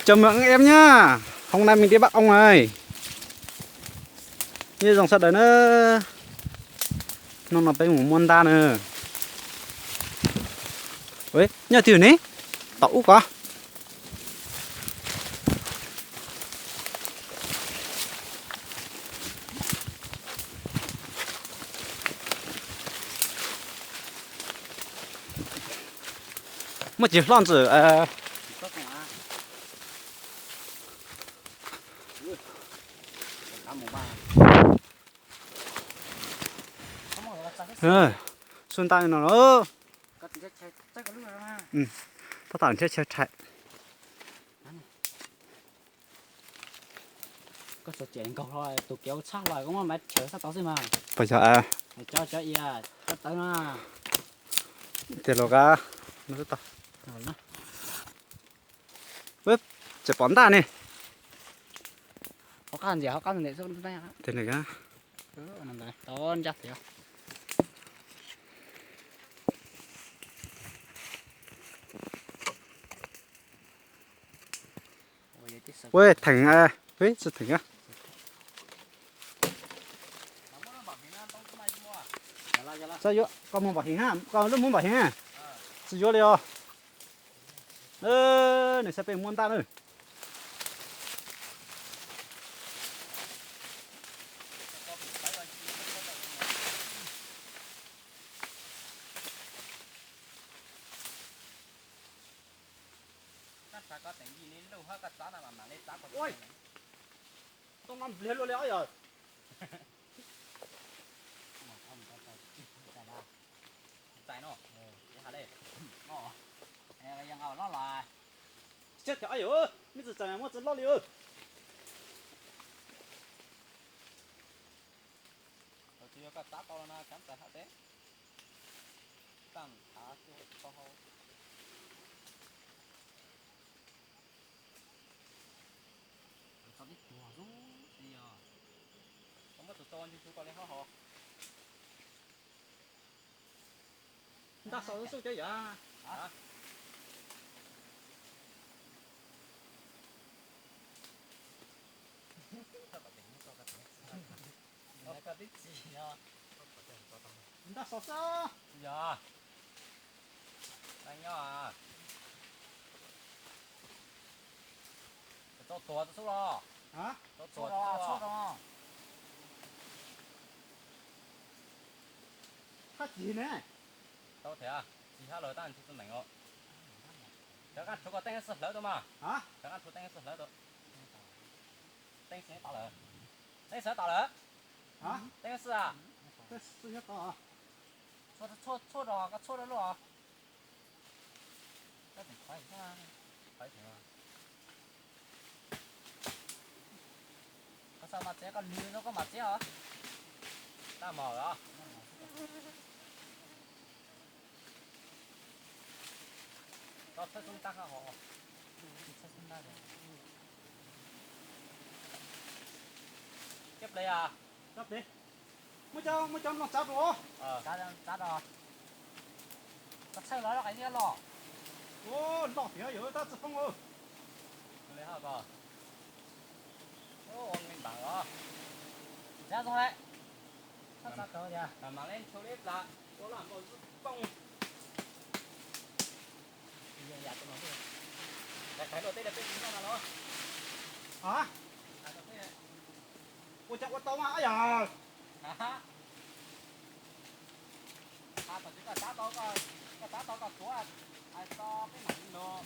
Chào mừng anh em nhá. Hôm nay mình đi bắt ong này. Nyob zoo sawv daws na. Hnub no peb mus muab ntaj na. Ui, nyob twg ne? Tom ub ko. Muaj tsis hlob ntxwm. Xub ntaj no. Tab tom nrhiav chaw rhais. Koj txhob cem nkaug hlo, tus kev ua tshaj hlo koj muab maiv chaws sab tod xwb mas. Puas yog? Cov, cov ia, cov tawv no. Tiag los ka, no xwb tau. Tseem pom ntaj ne. Hauv qab ntxias, hauv qab ntxias xwb. Tod ncaj tiag. Ua theem, tsis theem. Koj muab npam heev, koj lub muab npam heev. Tsis yuav li os. Nws saib peb muab ntaj na. Tau nqa npliag luaj li os yog. Txais no, ha le, o, los los. Tsab cov yog, me tsis txais muab tsis loj li. Tsis yog koj txav tau los no khav txais hab teb. Tag thav tso hau. Tau tib tuag xwb os. Koj muab tus tso ntsuj ntsuj koj li hab hos. Ntaj xaus xub cov yam. Ntaj xaus xwb. Yog. Nyob. Tau tuag xub los. Tau tuag xub los. Hab tsis ne. Tau thiab, tsis hab lawm tab tsis txom meem os. Cov nqaj rhuav koj teeb xwb hlawv tau mas. Cov nqaj rhuav teeb xwb hlawv tau. Teeb xwb tau lawm. Teeb xwb tau lawm. Teeb xwb a. Tshuaj rau, koj tshuaj rau luaj. Koj xav mas txiav koj lwg no koj mam txiav os. Tag mom los. Koj txhawb xub ntaj koj hos. Cov ples a. Cov ples. Muab cov, muab cov nplooj tsav rau. Tsav rau. Koj txhawb los loj qis thiab los. Ua loj tiag yog tab tsis poob. Ua nqi npaam os. Tsav zoo lawm. Txhob tsav kawg tiag. Mam mam le ntshaw li plas ua laj npaum xwb poob. Qhais luaj teb peb tsis noj no los. Ua cas ua tau mas yog. Koj tsav tau, koj tsav tau koj tuav, hais tso peb mam li nug.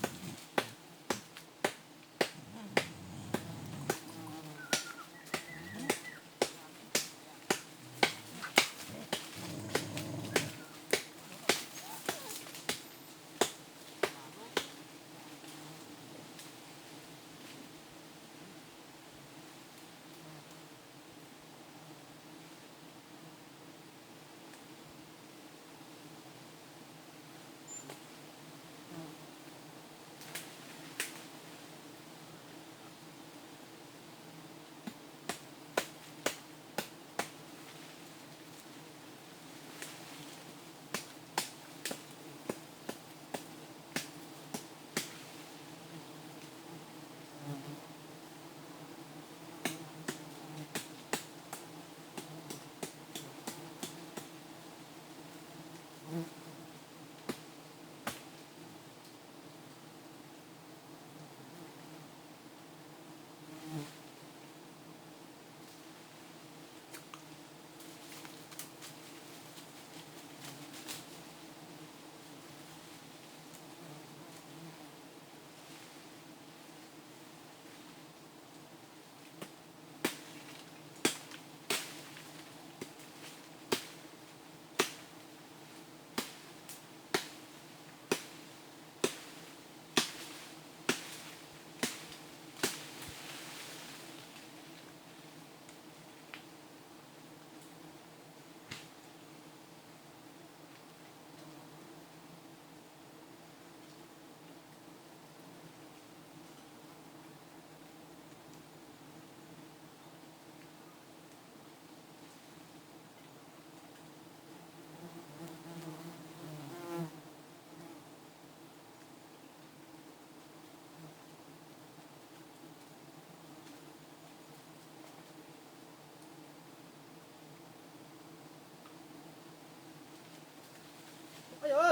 Tus pab,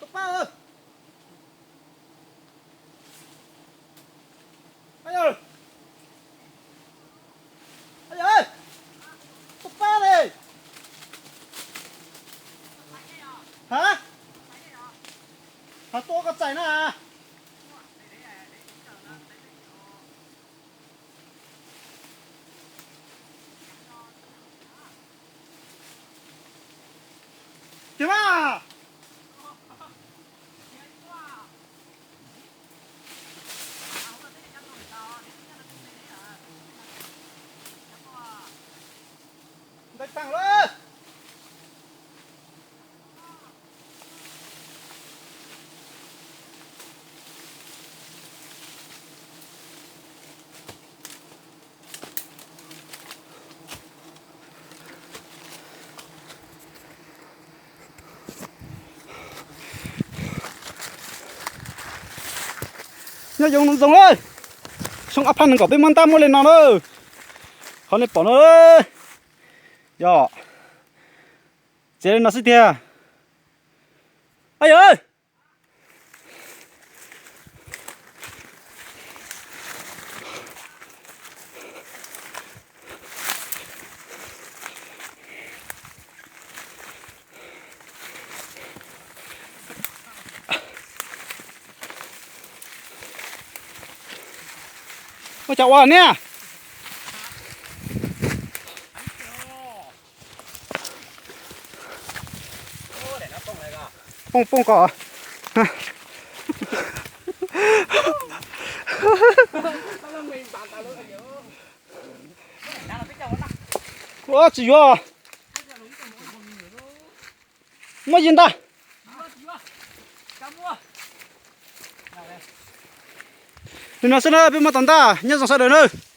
tus pab, tus pab ne. Ha, ha, tua koj txais na. Ces mas ntais tag lawm. Nyob zoo ntsoov lawm, xyoo ob phav nees nkaum peb muab ntab muab li no na. Qhov nej pom no, yog txiav li no xwb tiag. Yog, ua cas ua niaj. Poob poob ko. Ua tsis yuav. Muab yig ntag. Li no xwb na, peb muab tau ntag, nyob zoo sawv daws nawb.